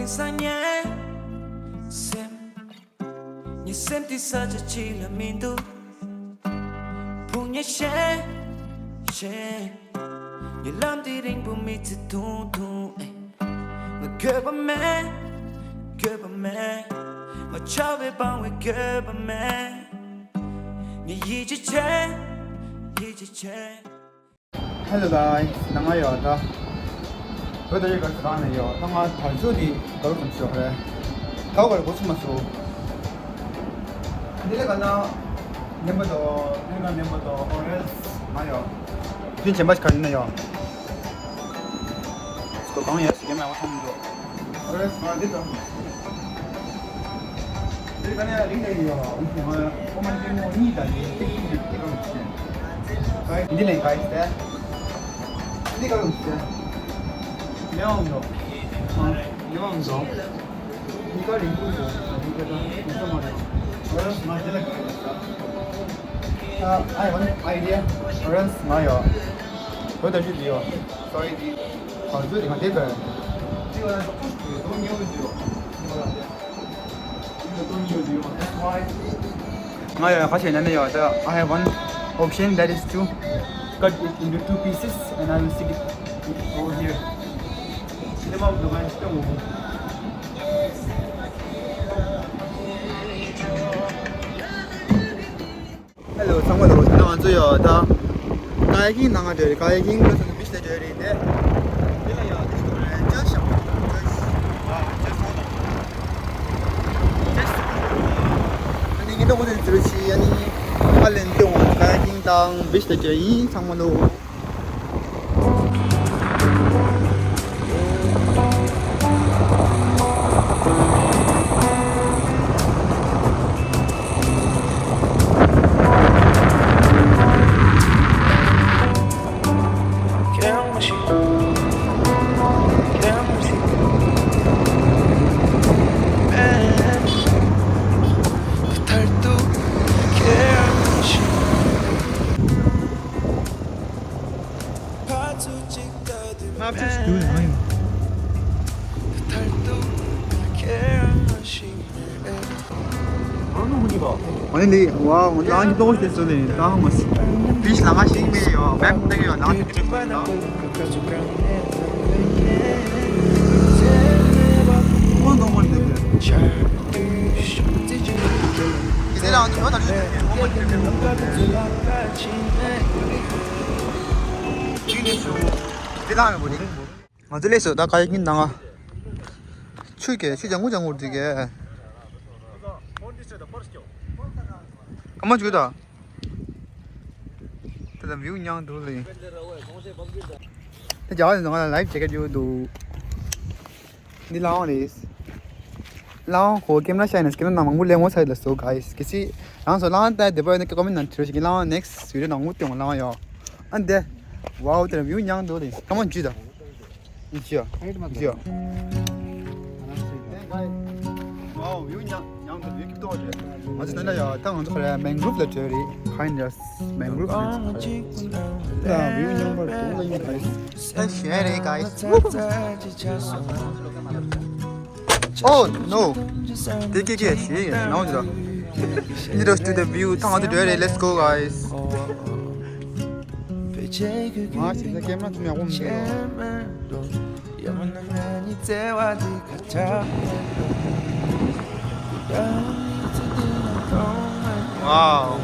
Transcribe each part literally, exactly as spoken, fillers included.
སང་ཉལ་སེམས། ངའི་སེམས་འདི་ས་ཆ་གཅིག་ལ་མི་འདུག་ཕུང་ཉལ་ཤེས་ཤེས། ངའི་ལམ་འདི་རིང་པོ་མི་ཚེ་ཐུང་ཐུང་ཨེ། ང་འགྱོད་པ་མེད། འགྱོད་པ་མེད། ང་ཆགས་པའི་སྤང་བའི་འགྱོད་པ་མེད། ངས་ཡིད་ཆེས་བྱེད། ཡིད་ཆེས་བྱེད། Hello guys, ནང་ང་ཡོད་ད། བོད་ད་རེས་ག་ས་གང་ནས་ཡོད་ད། ང་དར་ཚུགས་འདི་ག་རུ་ཙམ་ཞོག་རེད། ད་ག་རུ་འགོ་ཚུགས་མ་སོང་། འདི་ལས་ག་ན་ནེམ་པ་དོ། འདི་ལས་ག་ནེམ་པ་དོ། ཨོ་རེད། ང་ཡོད། དེ་གཞན་པ་ཞིག་ག་ཡིན་ན་ཡོད། སྐོར་གང་ཡོད་ཟེར་གྱི་མེད་པ་མཐོང་མི་འདུག་ཨོ་རེད། ང་འདི་དང་། འདི་ག་ནས་རིང་ནས་ཡོད། ཨོ་མ་འདི་མོ་གཉིས་དང་འདི་གཅིག་གཉིས་འདི་གང་བྱས། འདི་ལས་ག་ཡིན་ཟེར། འདི་ག་རུ་ཟེར། ལེའོང་འགྲོ། ཨ། ལེའོང་འགྲོ། འདི་ག་རིང་པོ་འགྲོ། འདི་ག་ད་འགྲོ་མ་རེད། ཨོ་རེད། ང་འདི་ལ་ག་རེ་ཟེར། ཨ། I have one idea. ཨོ་རེད། ང་ཡོད། བོད་ད་ཅི་འདི་ཡོད། Sorry འདི། ཨ། བོད་འདི་ང་དེ་ལྟར། འདི་ང་ལ་ཏོག་ཙམ་འགྲོ་ཉེ་བོ་འདི་ཡོད། འདི་ང་ལ་དེ། ང་ཡང་ཁ་ཤས་ཉན་ནས་ཡོད། ད། I have one option, that is to cut it into two pieces and I will stick it over here. Hello ཚང་མ་ལོ། ད་ང་ཚོ་ཡོད་ད། Kayaking ནང་ང་འདྲ་རེད། Kayaking ལ་ཚོ་beach ལ་འདྲ་རེད་དེ། དེ་ལ་ཡང་དེ་ཞིག་རེད། ཅལ་ཤག་ཅལ་ཤག་ཨ་ཅལ་ཤག་ཨ་ནི་ངེད་ད་གོ་དེ་ཚུར་ཕྱི་ཨ་ནི་ཨ་ལན་ཏེ་ཝང་Kayaking དང་beach ལ་འདྲ་ཡིན། ཚང་མ་ལོ། ང་ཕྱིར་འདུག་ཡང་ཡང་། ཨ་ནི་འདི་ཝའོ། ང་ལང་གི་ཏོག་ཙམ་བཟོས་ནས་ད་ཧ་མ་སི། Beach ལ་ང་ཞིག་མེད་ཡོད། མེབ་སྟེང་ཡོད་ནང་དེ་འདྲ་མེད་ཡོད། ཁོང་ནོར་མལ་འདུག་གི། དེ་རང་ཚོ་ད་དུས་ཚོད་ནོར་མལ་འདུག་གི། ཅི་ནས་ཚུར་འདི་ལ་མེད་པོ་རེད། ང་ཚོ་སླེབས་སོང་ད། Kayaking ནང་ང་། ཆུ་གེ་ཆུ་ལྗང་གུ་ལྗང་གུ་འདི་གེ། ཨ་མ་ཆུ་ད། ད་ད་view མྱངས་འདུག་ལེ། ད་རྒྱ་གར་ནང་ལ་live jacket ཡོད་འདུག་འདི་ལའང་རེད། ལའང་ཁོ་camera shy ནས་camera ནང་མང་པོ་ལེན་འོང་ས་ཡོད་ལ་སོ་guys། གལ་སྲིད་རང་ཚོ་ལའང་ལྟ་བདེ་པོ་ཡོད་ན་comment ནང་བྲིས་རོགས་བྱེད། ལའང་next video ནང་མང་པོ་སྟོན་འོང་ལའང་ཡོད། ཨ་འདི། ཝའོ་དེ་ར་view མྱངས་འདུག་ལེ། ཨ་མ་ཇུ་ད། ཇུ་ཡ། ཇུ་ཡ། ཝའོ་view མྱངས་མྱངས་འདུག view སྐྱིད་པོ་རེད། ང་ཚོ་ད་ལྟ་ཡ་ད་ང་ཚོ་ག་རེ་mangrove ལ་འགྲོ་རེད། Kind of mangrove ལ་འགྲོ་རེད། ད་view མྱངས་པར་གདོང་ལ་ཡིན་guys། ཨ་ཞེ་རེད་guys། Oh no! དེ་ཀེ་ཀེ་ཞེ་ཡིན་ནའོ་ཇི་ད། Need us to the view ད་ང་ཚོ་འགྲོ་རེད། Let's go guys། ང་ཞེ་ད་ཀེམ་ར་ཚུམ་ཡག་པོ་མི་འདུག Wow.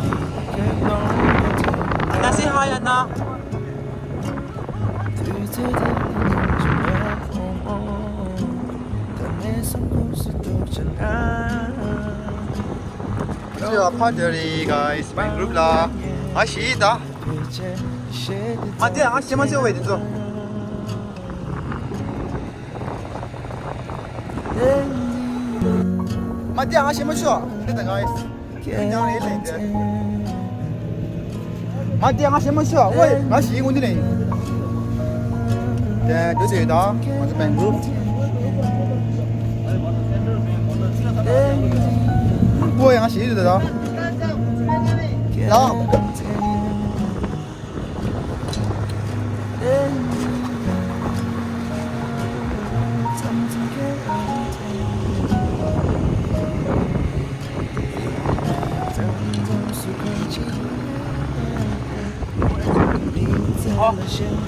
Anasi hayana. Guys, my group ལ། ང་ཞིག་ད། ང་དེ་ང་ཞེ་མ་ཞེ་བའི་དེ་ཚོ། མ་དེ་ང་ཞེ་མ་ཤོག་དེ་ད་guys། ཡང་ཡིན་ལེ་དེ། མ་དེ་ང་ཞེ་མ་ཤོག་ཝེ་ང་ཞིག་ཡིན་ངོ་འདི་ནས་ཡིན། དེ་འདི་ཚོ་ཡོད་ད། ང་ཚོ་བེང་ལུ། ཝེ་ང་ཞིག་ཡིན་ད། ད།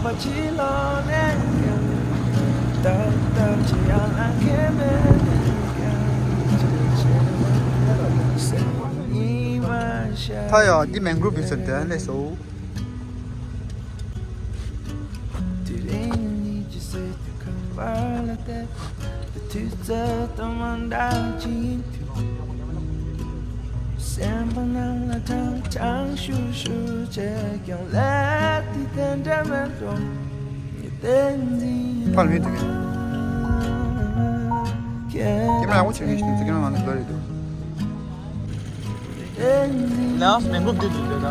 ད་ཡ་འདི་མེན་གྷོ་རོབ་ཡིན་ཟེར་དེ་ལས་སོ། སེམས་པ་ནང་ལ་ཐང་ཐང་ཤུ་ཤུ་བྱས་ཀྱང་ལས་དེ་དེ་འདྲ་མེད་འགྲོ། ཕར་མི་འདུག་གས། ཁྱེད་རང་ཡག་པོ་བྱས་ནས་ཤིང་ཚིག་ནང་ལ་འདུག་རེད་འདུག་ནས་མེན་གྷོ་རོབ་འདི་འདུག་རེད་ད།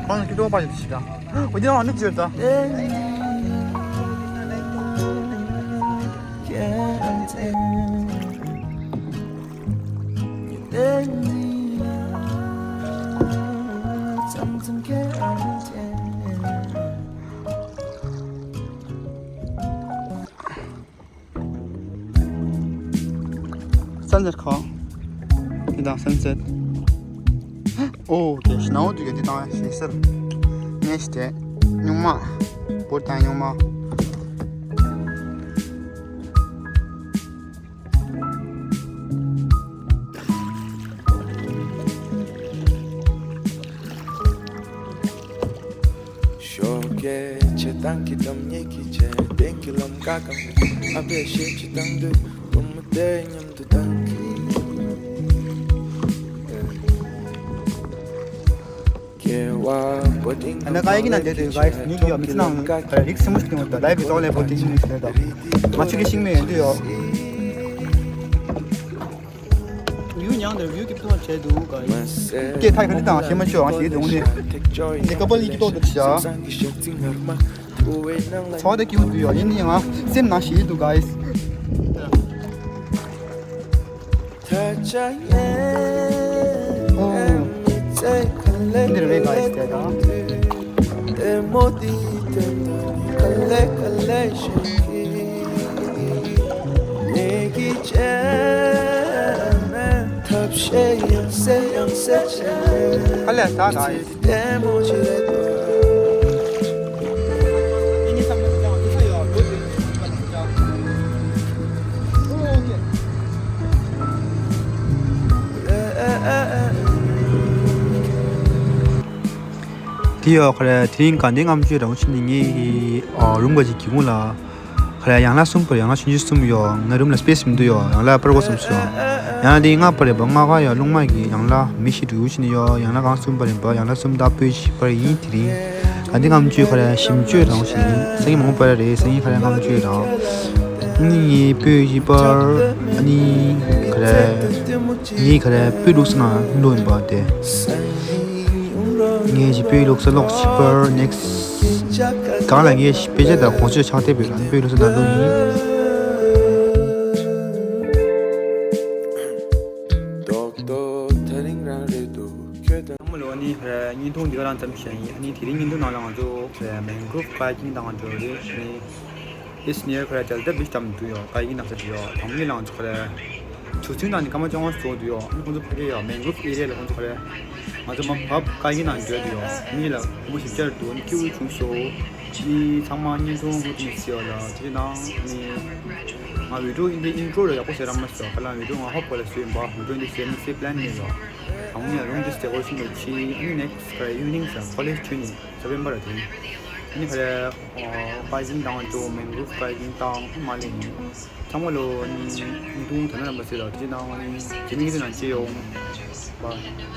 ཁོང་ལ་སྐྱིད་སྡུག་པ་ཞིག་ཞིག་དང་། འོ་འདི་ནང་ནི་བརྗོད་ད། Sunset ཁོ། འདི་དང་sunset། ཨོ་ཀེ་ཤི་ནའོ་དུས་ཀྱི་འདི་དང་ཞེ་སར། ངས་ཤི་དེ། སྨྱུག་མ། བོད་དང་སྨྱུག་མ། ཞོགས་ཀས་ཆེ་ཐང་གི་འགྲམ་ཉེ་གི་ཆེ་སྟེང་གི་ལམ་ཀ་གང་ཨ་པེ་ཤེ་ཆེ་ཐང་དུ་བུ་མོ་དེ་མཉམ་དུ་ཐང་གི། ཨ་ན་ཀ་ཡི་གི་ན་དེ་དུས་ག་ཡི་ཉུ་གི་ཡོད་མི་ཚེ་ནང་རིགས་སེ་མོ་ཞིག་ཡོང་ད་ལའི་བི་ཙོག་ལས་པོ་དེ་ཡིན་མི་ཚེ་ད་ང་ཆུ་གི་ཤིང་མེ་ཡོད་དུ་ཡོད། ཝིའུ་མྱངས་དེར་ཝིའུ་སྐྱིད་པོ་བྱས་འདུག་ག་ཡིན། སྐད་ཐག་ག་འདི་དང་ཞེ་མ་ཆོད་ཨང་ཞེ་འདུག་ནི། འདི་ཀ་པལ་ཡིག་ཏོག་འདུག་ཤག་ཚོགས་དེ་སྐྱིད་པོ་འདུག་ཡོད་ཡིན་ནི་ང་སེམས་ནང་ཞེ་འདུག་ག་ཡིན། འདིར་བས་ག་ཡིན་ཟེར་དང་། ཨ་ལས་ད་ག་ཡིན། དེ་ཡོད་ཁ་རེ་དེ་རིང་ག་འདི་ངམ་ཆུ་རང་ཤི་ནི་ངའི་རུམ་ག་ཅིག་གི་ངུ་ལ། ཁ་ལ་ཡང་ལ་གསུམ་པར་ཡང་ལ་ཆུང་ཆུང་གསུམ་ཡོད། ང་རུམ་ལ་སྤེས་མི་འདུག་ཡོད། ཡང་ལ་པར་གོ་གསུམ་སོ། ཡང་ལ་དེ་ལྔ་པར་རེད་པ། ལྔ་ཀ་ཡོད་རླུང་མ་གི་ཡང་ལ་མི་ཤི་འགྲོ་ཡུ་ཕྱིན་ཡོད། ཡང་ལ་གང་གསུམ་པར་རེད་པ། ཡང་ལ་གསུམ་ད་སྤོས་ཤི་པར་ཡིན། དེ་རིང་ག་འདི་ངམ་ཆུ་ཁ་ལ་ཞིམ་བཅོས་རང་ཞིག་ཡིན། སང་ཉིན་མང་པར་རེད། སང་ཉིན་ཁ་ལ་ངམ་ཆུ་རང་ནི་ངའི་སྤོས་ཤི་པར་ནི་ཁ་ལ་ངའི་ཁ་ལ་སྤོས་ལུགས་སུ་ང་འགྲོ་ཡིན་པ་དེ། ངས་ཀྱི་སྤོས་ལུགས་སུ་ལོག་ཅི་པར་ནེགས་གང་ལ་ངས་དཔེ་ཆ་དང་གོང་ཆོད་ཕྱག་དེབ་པའི་རང་སྤོས་ལུགས་སུ་ན་ལུགས་ཡིན། རྡོག་རྡོག་ཐག་རིང་རང་རེད་འདུག་ཁྱོད་དང་། ཨ་མ་ལོ་ནི་བརྙན་ཐུང་འདི་ག་རང་ཙམ་བཤད་ཡིན། ཨ་ནི་དེ་རིང་བརྙན་ཐུང་ནང་ལ་ང་ཚོ་མེན་གྷོ་རོབ་ཀ་ཡི་ཀིང་དང་འབྲེལ་བ་རེད། ཨ་ནི། ཨིས་ནེར་ཁོ་ར་ཅལ་ཏ་བིས་ཏམ་དུ་ཡོ་ཀ་ཡི་ནག་ས་དུ་ཡོ་དང་མི་ལང་ཚོ་ཁོ་ར་ཆུ་ཚོད་དང་ནི་སྐར་མ་བཅོ་ལྔ་སོ་དུ་ཡོ། ཨ་ནི་ཁོང་ཚོ་ཕ་གི་ཡོ་མེན་གྷོ་རོབ་ཨེ་རི་ཡ་ལ་ཁོང་ཚོ་ཁོ་ར་ང་ཚོ་མ་བབ་ཀ་ཡི་ནང་འགྲོ་དུ་ཡོ། མི་ལ་མོ་ཞིབ་ཆར་དུ་ནི་ཁྱེའུ་ཆུང་སོ། ནི་ཚང་མ་བརྙན་ཐུང་ཧུ་ཏི་ནི་སི་ཡོ་ལ་དེ་ནང་ནི་ང་བི་ཌིའོ་འདི་ཨིན་ཊྲོ་ལ་ཡག་པོ་བཟོ་ར་མ་སོ་ཁ་ལ་བི་ཌིའོ་ང་ཧོབ་ཁོ་ལ་བཟོས་ཡིན་པ་བི་ཌིའོ་འདི་བཟོས་མི་སེ་པི་ལན་ནི་ཡོ། ཨ་ནི་རུམ་འདི་སྟེ་ཧོལ་ཤིང་ལ་ཆི་ཨ་ནི་ནེགསི་ཁ་ར་ཨི་ཝི་ནིང་སི་ཁོ་ལེ་ཇི་ཆུ་ནི་སེ་པེམ་བར་དེ་ཨ་ནི་ཁ་ར། ཀ་ཡི་ཀིང་དང་ཅོ་མེན་གྷོ་རོབ་ཀ་ཡི་ཀིང་དང་མ་ལེ་ནི། ཚང་མ་ལོ་ནི་ནི་ཏུང་ཐ་ན་རམ་པ་སེ་ལ་དེ་ནང་ནི་ཇི་མིང་དེ་ནང་ཅེ་ཡོང་བ།